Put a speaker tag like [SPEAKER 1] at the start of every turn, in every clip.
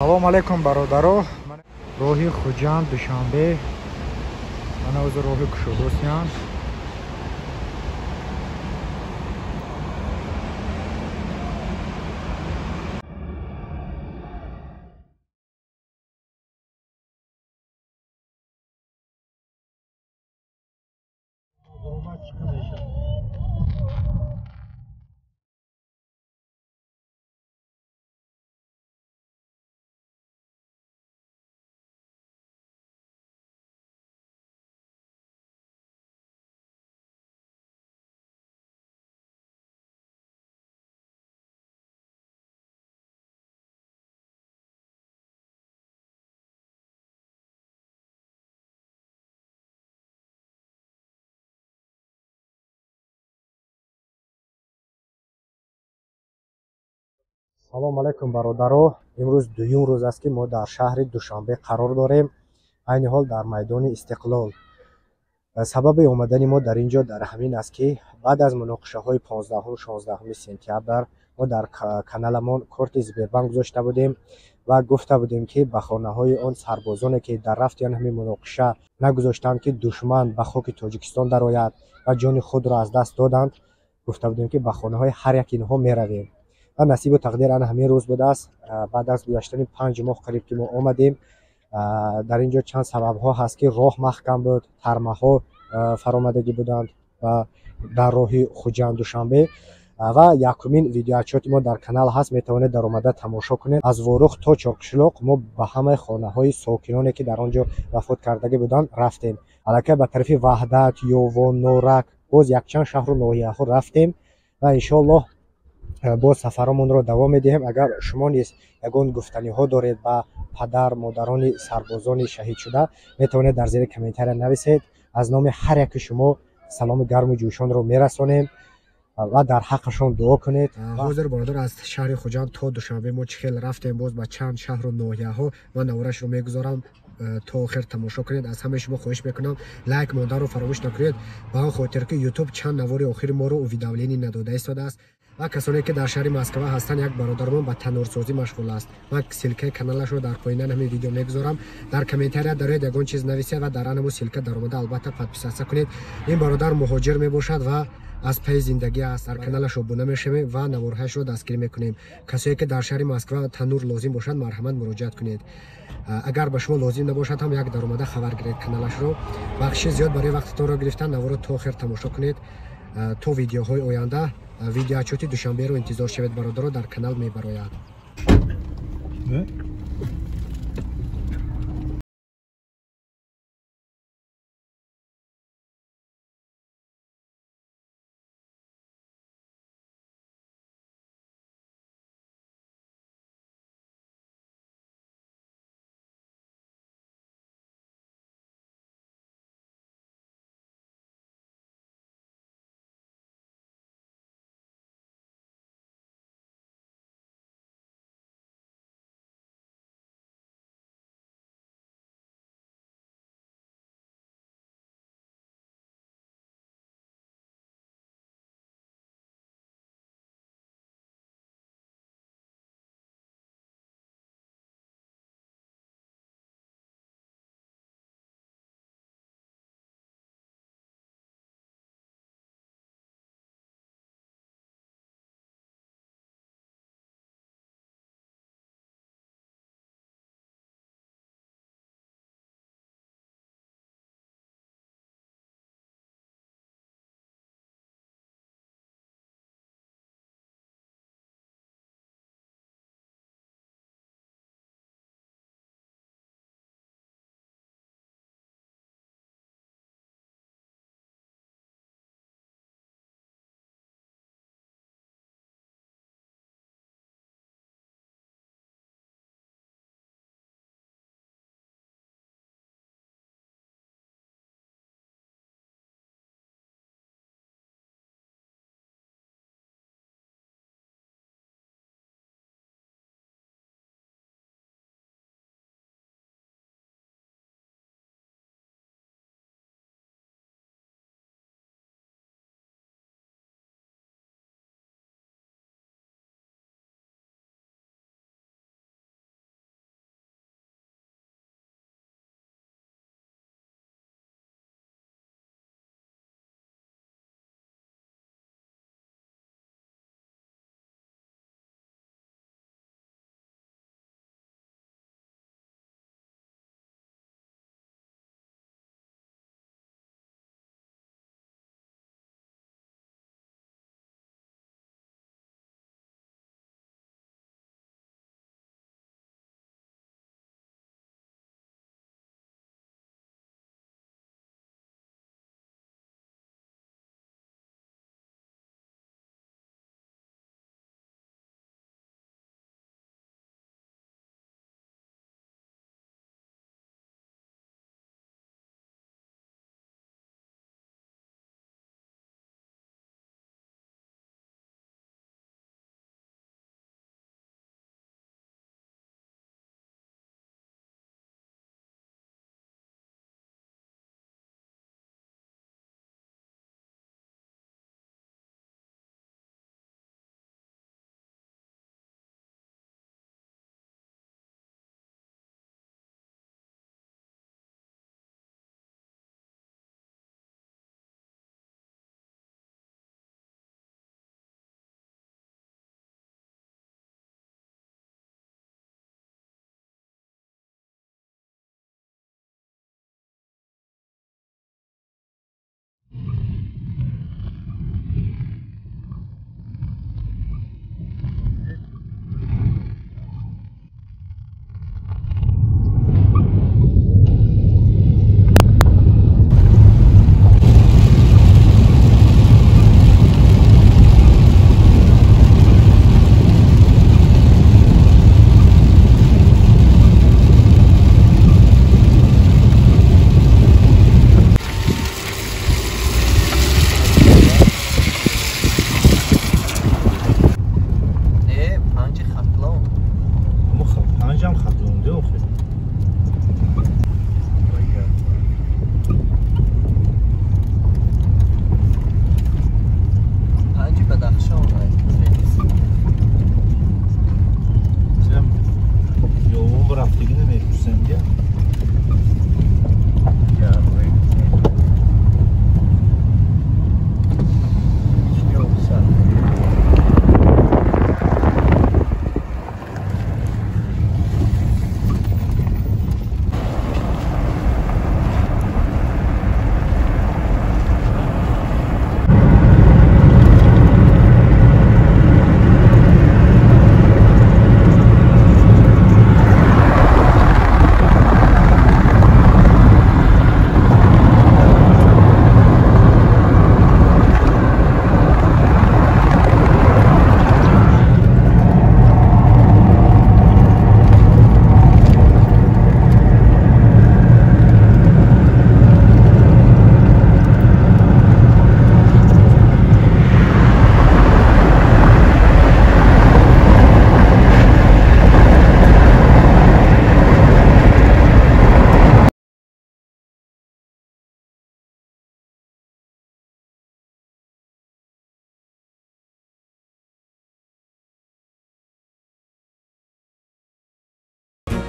[SPEAKER 1] Салом алейкум, бародаро. Роҳи Хуҷанд Душанбе. Мана ҳозир роҳи кушодосиян. Салом алейкум, бародаро. Имрӯз дуюм рӯз аст, ки мо дар шаҳри Душанбе қарор дорем, айни ҳол дар майдони Истиқлол. Сабаби омадани мо дар ин ҷо дар ҳамин аст, ки баъд аз муноқишаҳои 15-16 сентябр мо дар каналамон корти Сбербанк гузошта будем ва гуфта будем, ки ба хонаҳои он сарбозоне, ки дар рафти он ҳамин муноқиша нагузоштанд, ки душман ба хоки Тоҷикистон дарояд ва ҷони худро аз даст доданд, гуфта будем, ки ба хонаҳои ҳар як инҳо меравем. Ва насибу тақдир ана ҳамин рӯз будааст. Баъд аз гузаштани 5 моҳ қариб, ки мо омадем дар ин ҷо, чанд сабабҳо ҳаст, ки роҳ маҳкам буд, тармаҳо фаромадагӣ буданд ва дар роҳи Хуҷанд Душанбе. Ва якумин видеоотчёти мо дар канал ҳаст, метавонед даромада тамошо кунед. Аз Ворух то Чорқишлоқ мо ба ҳамаи хонаҳои сокиноне, ки дар он ҷо вафот кардагӣ буданд, рафтем. Аллакай ба тарафи Ваҳдат, Ёвон, Норак, боз якчанд шаҳру ноҳияҳо рафтем ва иншоаллоҳ боз сафаромонро давом медиҳем. Агар шумо низ ягон гуфтаниҳо доред ба падар модарони сарбозони шаҳидшуда, метавонед дар зери комментария нависед. Аз номи ҳар яки шумо саломи гарму ҷӯшонро мерасонем ва дар ҳаққашон дуо кунед.
[SPEAKER 2] Ҳозир, бародар, аз шаҳри Хуҷанд то Душанбе мо чӣ хел рафтем, боз ба чанд шаҳру ноҳияҳо, ман наворашро мегузорам, то охир тамошо кунед. Аз ҳамаи шумо хоҳиш мекунам, лайк мондаро фаромӯш накунед, ба он хотир ки Ютуб чанд навори охири моро уведомление надода истодааст. Ва касоне ки дар шаҳри Москва ҳастанд, як бародармон ба таннурсозӣ машғул аст. Ман ссылкаи каналашро дар поинан ҳамин видео мегузорам. Дар комментария дароед, ягон чиз нависед ва дар анаму ссылка даромада, албатта, подписаться кунед. Ин бародар муҳоҷир мебошад ва аз пайи зиндагӣ аст. Дар каналаш обуна мешавем ва наворҳояшро дастгирӣ мекунем. Касое ки дар шаҳри Москва таннур лозим бошад, марҳамат, муроҷиат кунед. Агар ба шумо лозим набошад ҳам, як даромада хабар гиред каналашро. Бахши зиёд барои вақтатонро гирифтан. Наворро то охир тамошо кунед. То видеоҳои оянда, видеоотчёти Душанберо интизор шавед, бародаро, дар канал мебарояд.
[SPEAKER 3] 5 хатлон де охир.
[SPEAKER 4] Панҷи Бадахшон
[SPEAKER 3] Ёвон рафтагӣ намепурсем я.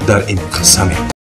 [SPEAKER 5] Дар ин қасаме.